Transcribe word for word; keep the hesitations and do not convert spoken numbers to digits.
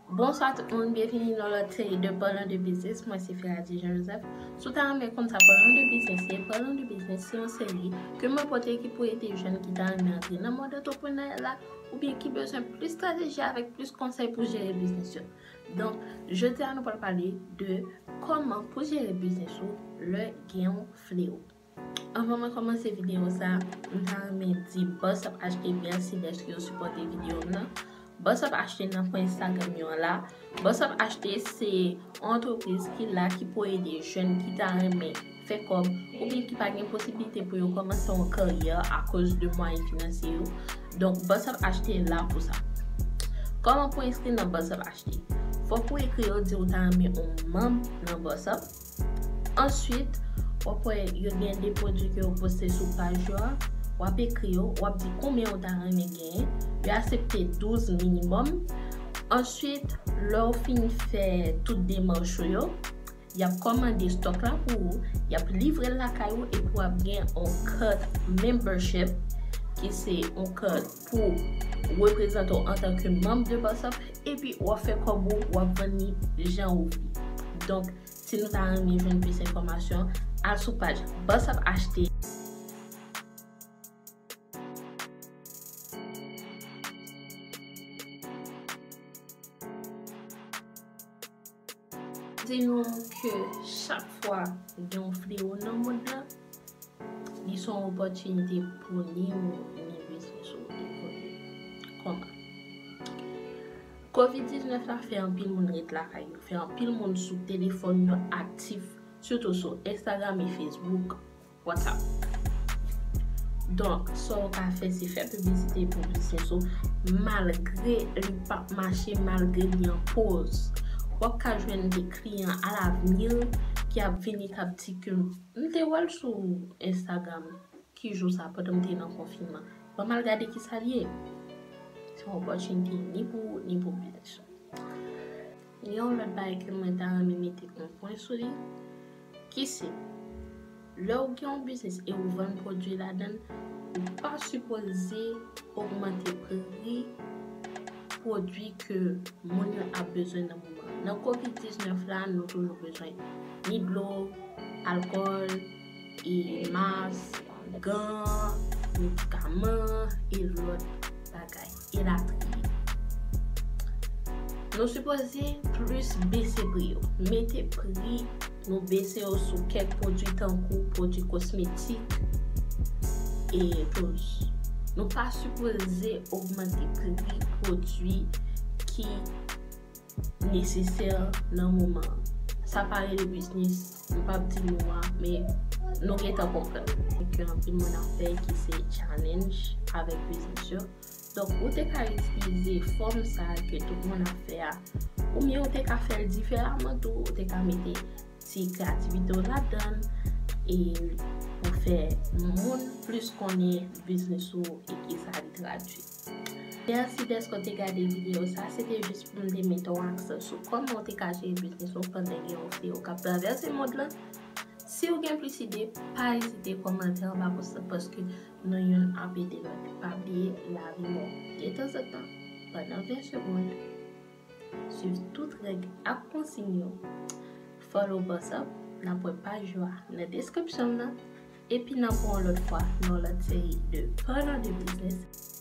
Bonswa tout moun, byenvini nan lòt seri de Parlons de Business. Mwen se Ferady Jean Joseph. Si w ta renmen konn sa Parlons de Business ye, Parlons de Business se yon seri ke mwen pote ki pou ede jèn ki ta renmen antre nan mond antreprenè la oubyen ki bezwen plis estrateji avèk plis konsèy pou jere biznis yo. Donk, jodi a nou pral pale de kòman pou jere biznis ou lè gen yon flewo. Anvan mwen kòmanse videyo sa, m ta renmen di Boss Up H T mèsi dèske yo sipòte videyo m nan. Boss Up H T nan pwen Instagram yo an la. Boss Up H T se yon antrepriz ki la ki pou ede jèn ki ta renmen fè kòb oubyen ki pa gen posiblite pou yo kòmanse yon karyè akoz de mwayen finansye yo. Donk, Boss Up H T la pou sa. Kòman pou enskri nan Boss Up H T? Fòk ou ekri yo di ou ta renmen yon manm nan Boss Up. Answit, w ap wè yo gen de pwodui ke yo poste sou paj yo a. W ap ekri yo, w ap di konbyen ou ta renmen genyen. Yo aksepte douz minimòm. Answit, lè w fin fè tout demach ou yo, y ap kòmande stòk la pou ou, y ap livre l lakay ou epi w ap gen yon kat membership ki se yon kat pou reprezante w antanke manm de Boss Up epi w ap fè kòb ou, w ap vann li jan ou vle. Donk, si nou ta renmen jwenn plis enfòmasyon, al sou paj Boss Up H T. Di nou ke chak fwa gen yon flewo nan mond lan, li se yon opòtinite pou ni ou, ni biznis ou evolye. Kòman? Kovid diznèf la fè anpil moun ret lakay yo, fè anpil moun sou telefòn yo aktif, sitou sou Instagram e Facebook, WhatsApp. Donk, sa w ka fè, se fè piblisite pou biznis ou, malgre li p ap mache, malgre li an poz. W ap ka jwenn de kliyan alavni ki ap vini, k ap di ke m te wè l sou Instagram, ki jou sa, pandan m te nan konfinman. Ban m al gade ki sa l ye. Se yon opòtinite ni pou ou, ni pou biznis ou. Gen yon lòt bagay ke mwen ta renmen mete yon pwen sou li, ki se, lè w gen yon biznis e ou vann pwodui ladan l, ou pa sipoze ogmante pri pwodui ke moun yo ap bezwen nan moman an. Nan Kovid diznèf la, nou toujou bezwen ni dlo, alkòl, e mas, gan, medikaman, e lòt bagay, elatriye. Nou sipoze plis bese pri yo. Mete pri nou bese yo sou kèk pwodui tankou pwodui kosmetik e toz. Nou pa sipoze ogmante pri pwodui ki nesesè nan moman an. Sa pa rele biznis, m p ap di mo a, men nou gentan konprann. Ke anpil moun ap fè ki se challenge avèk biznis yo. Donk, ou te ka itilize fòm sa a ke tout moun ap fè a. Oubyen ou te ka fè l diferaman tou, ou te ka mete ti kreyativite w ladan l, e pou fè moun plis konnen biznis ou e kisa li tradui. Mèsi dèske w te gade videyo sa, se te jis pou m te mete yon aksan sou kòman w te ka jere biznis ou pandan gen yon flewo k ap travèse mond lan. Si w gen plis ide, pa ezite kòmante anba post la, paske nou youn ap ede lòt. Pa bliye, lavi mò detanzantan, pandan ven segonn. Swiv tout règ ak konsiy yo. Follow Boss Up, n ap wè paj yo a nan deskripsyon nan. Epi n ap wè w lòt fwa nan yon lòt seri de Parlons de Business.